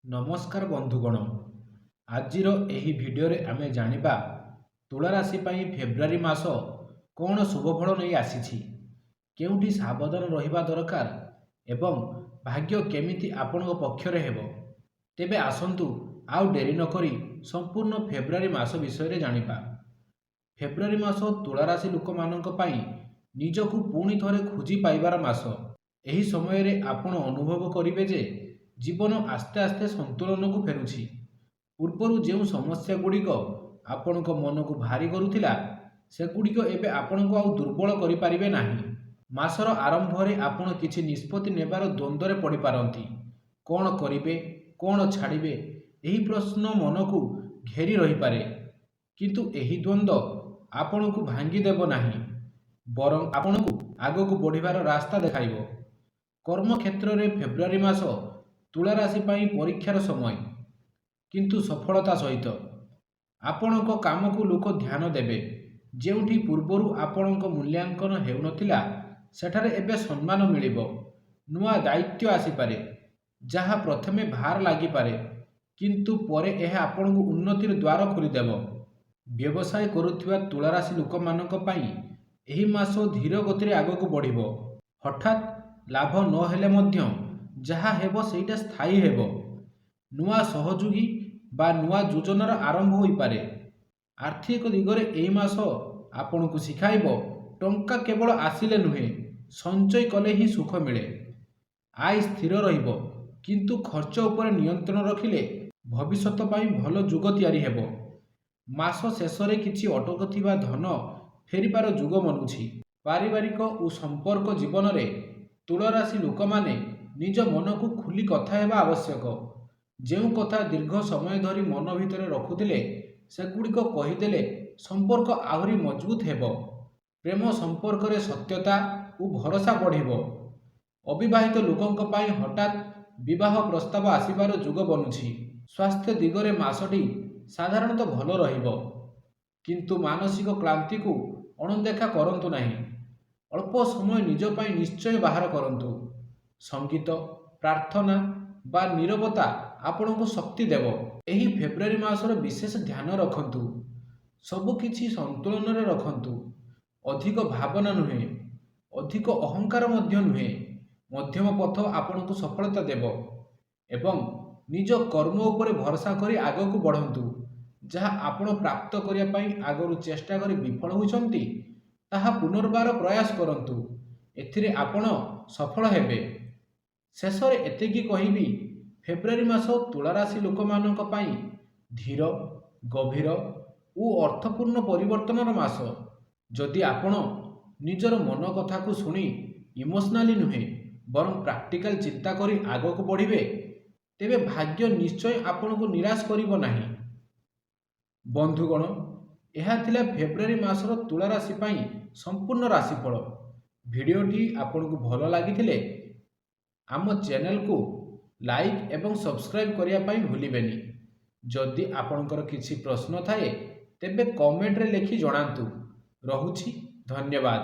ନମସ୍କାର ବନ୍ଧୁଗଣ, ଆଜିର ଏହି ଭିଡ଼ିଓରେ ଆମେ ଜାଣିବା ତୁଳା ରାଶି ପାଇଁ ଫେବୃଆରୀ ମାସ କ'ଣ ଶୁଭଫଳ ନେଇ ଆସିଛି, କେଉଁଠି ସାବଧାନ ରହିବା ଦରକାର ଏବଂ ଭାଗ୍ୟ କେମିତି ଆପଣଙ୍କ ପକ୍ଷରେ ହେବ। ତେବେ ଆସନ୍ତୁ, ଆଉ ଡେରି ନକରି ସମ୍ପୂର୍ଣ୍ଣ ଫେବୃଆରୀ ମାସ ବିଷୟରେ ଜାଣିବା। ଫେବୃଆରୀ ମାସ ତୁଳା ରାଶି ଲୋକମାନଙ୍କ ପାଇଁ ନିଜକୁ ପୁଣି ଥରେ ଖୋଜି ପାଇବାର ମାସ। ଏହି ସମୟରେ ଆପଣ ଅନୁଭବ କରିବେ ଯେ ଜୀବନ ଆସ୍ତେ ଆସ୍ତେ ସନ୍ତୁଳନକୁ ଫେରୁଛି। ପୂର୍ବରୁ ଯେଉଁ ସମସ୍ୟା ଗୁଡ଼ିକ ଆପଣଙ୍କ ମନକୁ ଭାରି କରୁଥିଲା, ସେଗୁଡ଼ିକ ଏବେ ଆପଣଙ୍କୁ ଆଉ ଦୁର୍ବଳ କରିପାରିବେ ନାହିଁ। ମାସର ଆରମ୍ଭରେ ଆପଣ କିଛି ନିଷ୍ପତ୍ତି ନେବାର ଦ୍ୱନ୍ଦ୍ୱରେ ପଡ଼ିପାରନ୍ତି। କ'ଣ କରିବେ, କ'ଣ ଛାଡ଼ିବେ, ଏହି ପ୍ରଶ୍ନ ମନକୁ ଘେରି ରହିପାରେ। କିନ୍ତୁ ଏହି ଦ୍ୱନ୍ଦ୍ୱ ଆପଣଙ୍କୁ ଭାଙ୍ଗିଦେବ ନାହିଁ, ବରଂ ଆପଣଙ୍କୁ ଆଗକୁ ବଢ଼ିବାର ରାସ୍ତା ଦେଖାଇବ। କର୍ମକ୍ଷେତ୍ରରେ ଫେବୃଆରୀ ମାସ ତୁଳା ରାଶି ପାଇଁ ପରୀକ୍ଷାର ସମୟ, କିନ୍ତୁ ସଫଳତା ସହିତ। ଆପଣଙ୍କ କାମକୁ ଲୋକ ଧ୍ୟାନ ଦେବେ। ଯେଉଁଠି ପୂର୍ବରୁ ଆପଣଙ୍କ ମୂଲ୍ୟାଙ୍କନ ହେଉନଥିଲା, ସେଠାରେ ଏବେ ସମ୍ମାନ ମିଳିବ। ନୂଆ ଦାୟିତ୍ୱ ଆସିପାରେ, ଯାହା ପ୍ରଥମେ ଭାର ଲାଗିପାରେ, କିନ୍ତୁ ପରେ ଏହା ଆପଣଙ୍କୁ ଉନ୍ନତିର ଦ୍ୱାର ଖୋଲିଦେବ। ବ୍ୟବସାୟ କରୁଥିବା ତୁଳା ରାଶି ଲୋକମାନଙ୍କ ପାଇଁ ଏହି ମାସ ଧୀର ଗତିରେ ଆଗକୁ ବଢ଼ିବ। ହଠାତ୍ ଲାଭ ନ ହେଲେ ମଧ୍ୟ ଯାହା ହେବ, ସେଇଟା ସ୍ଥାୟୀ ହେବ। ନୂଆ ସହଯୋଗୀ ବା ନୂଆ ଯୋଜନାର ଆରମ୍ଭ ହୋଇପାରେ। ଆର୍ଥିକ ଦିଗରେ ଏହି ମାସ ଆପଣଙ୍କୁ ଶିଖାଇବ, ଟଙ୍କା କେବଳ ଆସିଲେ ନୁହେଁ, ସଞ୍ଚୟ କଲେ ହିଁ ସୁଖ ମିଳେ। ଆୟ ସ୍ଥିର ରହିବ, କିନ୍ତୁ ଖର୍ଚ୍ଚ ଉପରେ ନିୟନ୍ତ୍ରଣ ରଖିଲେ ଭବିଷ୍ୟତ ପାଇଁ ଭଲ ଯୁଗ ତିଆରି ହେବ। ମାସ ଶେଷରେ କିଛି ଅଟକ ଥିବା ଧନ ଫେରିବାର ଯୁଗ ବନୁଛି। ପାରିବାରିକ ଓ ସମ୍ପର୍କ ଜୀବନରେ ତୁଳା ରାଶି ଲୋକମାନେ ନିଜ ମନକୁ ଖୋଲି କଥା ହେବା ଆବଶ୍ୟକ। ଯେଉଁ କଥା ଦୀର୍ଘ ସମୟ ଧରି ମନ ଭିତରେ ରଖୁଥିଲେ, ସେଗୁଡ଼ିକ କହିଦେଲେ ସମ୍ପର୍କ ଆହୁରି ମଜବୁତ ହେବ। ପ୍ରେମ ସମ୍ପର୍କରେ ସତ୍ୟତା ଓ ଭରସା ବଢ଼ିବ। ଅବିବାହିତ ଲୋକଙ୍କ ପାଇଁ ହଠାତ୍ ବିବାହ ପ୍ରସ୍ତାବ ଆସିବାର ଯୁଗ ବନୁଛି। ସ୍ୱାସ୍ଥ୍ୟ ଦିଗରେ ମାସଟି ସାଧାରଣତଃ ଭଲ ରହିବ, କିନ୍ତୁ ମାନସିକ କ୍ଳାନ୍ତିକୁ ଅଣଦେଖା କରନ୍ତୁ ନାହିଁ। ଅଳ୍ପ ସମୟ ନିଜ ପାଇଁ ନିଶ୍ଚୟ ବାହାର କରନ୍ତୁ। ସଙ୍ଗୀତ, ପ୍ରାର୍ଥନା ବା ନୀରବତା ଆପଣଙ୍କୁ ଶକ୍ତି ଦେବ। ଏହି ଫେବୃଆରୀ ମାସର ବିଶେଷ ଧ୍ୟାନ ରଖନ୍ତୁ। ସବୁକିଛି ସନ୍ତୁଳନରେ ରଖନ୍ତୁ। ଅଧିକ ଭାବନା ନୁହେଁ, ଅଧିକ ଅହଙ୍କାର ମଧ୍ୟ ନୁହେଁ। ମଧ୍ୟମ ପଥ ଆପଣଙ୍କୁ ସଫଳତା ଦେବ ଏବଂ ନିଜ କର୍ମ ଉପରେ ଭରସା କରି ଆଗକୁ ବଢ଼ନ୍ତୁ। ଯାହା ଆପଣ ପ୍ରାପ୍ତ କରିବା ପାଇଁ ଆଗରୁ ଚେଷ୍ଟା କରି ବିଫଳ ହୋଇଛନ୍ତି, ତାହା ପୁନର୍ବାର ପ୍ରୟାସ କରନ୍ତୁ। ଏଥିରେ ଆପଣ ସଫଳ ହେବେ। ଶେଷରେ ଏତିକି କହିବି, ଫେବୃଆରୀ ମାସ ତୁଳା ରାଶି ଲୋକମାନଙ୍କ ପାଇଁ ଧୀର, ଗଭୀର ଓ ଅର୍ଥପୂର୍ଣ୍ଣ ପରିବର୍ତ୍ତନର ମାସ। ଯଦି ଆପଣ ନିଜର ମନ କଥାକୁ ଶୁଣି ଇମୋସନାଲି ନୁହେଁ, ବରଂ ପ୍ରାକ୍ଟିକାଲ ଚିନ୍ତା କରି ଆଗକୁ ବଢ଼ିବେ, ତେବେ ଭାଗ୍ୟ ନିଶ୍ଚୟ ଆପଣଙ୍କୁ ନିରାଶ କରିବ ନାହିଁ। ବନ୍ଧୁଗଣ, ଏହା ଥିଲା ଫେବୃଆରୀ ମାସର ତୁଳା ରାଶି ପାଇଁ ସମ୍ପୂର୍ଣ୍ଣ ରାଶିଫଳ। ଭିଡ଼ିଓଟି ଆପଣଙ୍କୁ ଭଲ ଲାଗିଥିଲେ ଆମ ଚ୍ୟାନେଲକୁ ଲାଇକ୍ ଏବଂ ସବସ୍କ୍ରାଇବ୍ କରିବା ପାଇଁ ଭୁଲିବେନି। ଯଦି ଆପଣଙ୍କର କିଛି ପ୍ରଶ୍ନ ଥାଏ, ତେବେ କମେଣ୍ଟରେ ଲେଖି ଜଣାନ୍ତୁ। ରହୁଛି, ଧନ୍ୟବାଦ।